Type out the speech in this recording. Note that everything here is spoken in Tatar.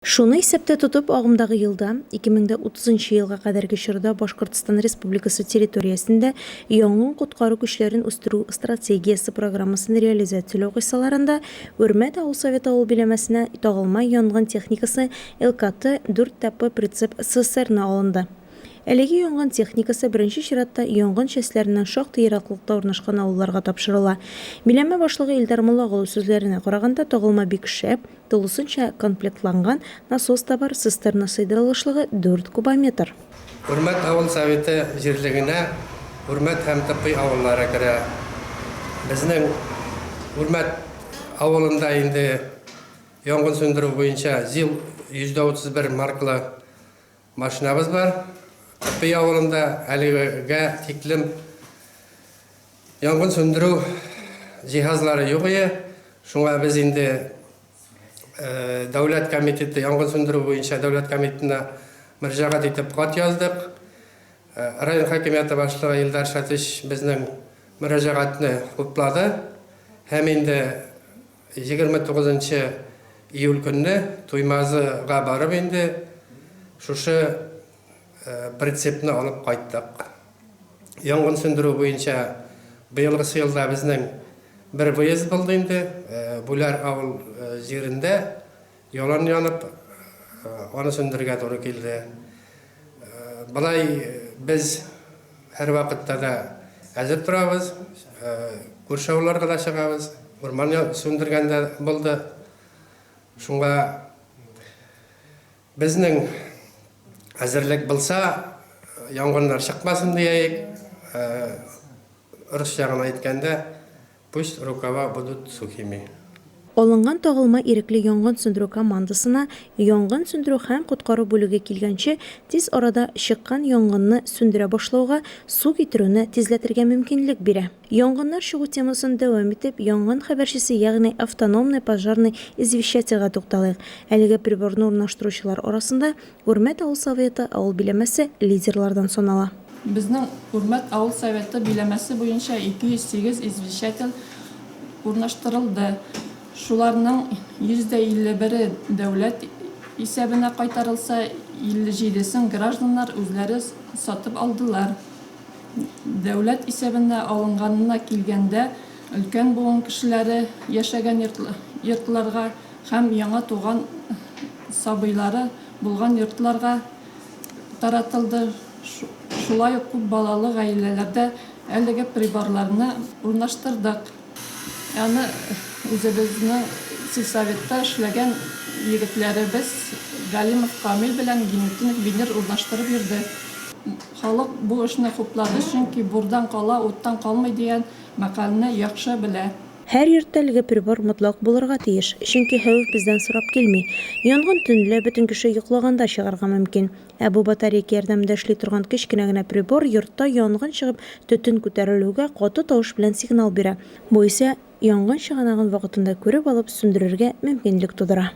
Шуны исәптә тотып, агымдагы елда, 2030 нчы елга кадәрге чорда Башкортстан Республикасы территориясендә янгын-коткару көчләрен үстерү стратегиясе программасын реализацияләү кысаларында Үрмәт авыл Советы авыл биләмәсенә тагылма янгын техникасы ЛКТ 4 ТП прицеп ССРны алынды. Әлеге янгын техникасы беренче чиратта янгын частьләреннән шактый ераклыкта урнашкан авылларга тапшырыла. Биләмә башлыгы Илдар Муллаголов сүзләренә караганда, тагылма бик шәп, Тулысынча комплектланган, насос та бар, цистерна сыйдырылышлыгы 4 кубометр. Үрмәт авыл Советы җирлегенә Үрмәт һәм Тыпый авыллары керә. Безнең Үрмәт авылында инде янгын сүндерү буенча ЗИЛ 131 маркалы машинабыз бар. Тыпый авылында әлегә тиклем Янгын сүндерү җиһазлары юк ие. Шуңа без инде дәүләт комитеты, янгын сүндерү буенча дәүләт комитетына мөрәҗәгать итеп хат яздык. Район хакимияте башлыгы Илдар Шатич безнең мөрәҗәгатьне хуплады һәм инде 29 нчы июль көнне Туймазыга барып инде шушы прицепны алып кайттык. Янгын сүндерү буенча быелгысы елда безнең бер выезд булды инде. Бүләр авыл җирендә ялан янып, аны сүндерергә туры килде. Болай без һәрвакытта да әзер торабыз, күрше авылларга да чыгабыз, урман сүндергән дә булды. Шуңа Безнең әзерлек булса, янгыннар чыкмасын дияек. Русча гына әйткәндә, пусть рукава будут сухими. Алынган тагылма ирекле янгын сүндерү командасына янгын сүндерү һәм коткару бүлеге килгәнче тиз арада чыккан янгынны сүндерә башлауга су китерүне тизләтергә мөмкинлек бирә. Янгыннар чыгу темасын дәвам итеп, янгын хәбәрчесе, ягъни автономный пожарный извещательгә тукталыйк. Әлеге приборны урнаштыручылар арасында Үрмәт авыл Советы авыл биләмәсе лидерлардан санала. Безнең Үрмәт авыл Советы биләмәсе буенча 208 извещатель урнаштырылды. Шуларның 151-е дәүләт исәбенә кайтарылса, 57-сен гражданнар үзләре сатып алдылар. Дәүләт исәбенә алынганына килгәндә, өлкән буын кешеләре яшәгән йортларга һәм яңа туган сабыйлары булган йортларга таратылды, шулай ук күп балалы гаиләләрдә әлеге приборларны урнаштырдык. Аны үзебезнең сельсоветта эшләгән егетләребез Галимов Камил белән Гинетдинов Венер урнаштырып йөрде. Халык бу эшне хуплады, чөнки бурдан кала, уттан калмый дигән мәкальне яхшы белә. Һәр йортта әлеге прибор мотлак булырга тиеш, чөнки хәвеф бездән сорап килми. Янгын төнлә, бөтен кеше йоклаганда чыгарга мөмкин. Ә бу батарейка ярдәмендә эшли торган кечкенә генә прибор йортта янгын чыгып, төтен күтәрелүгә каты тавыш белән сигнал бирә. Бу исә янгын чыганагын вакытында күреп алып, сүндерергә мөмкинлек тудыра.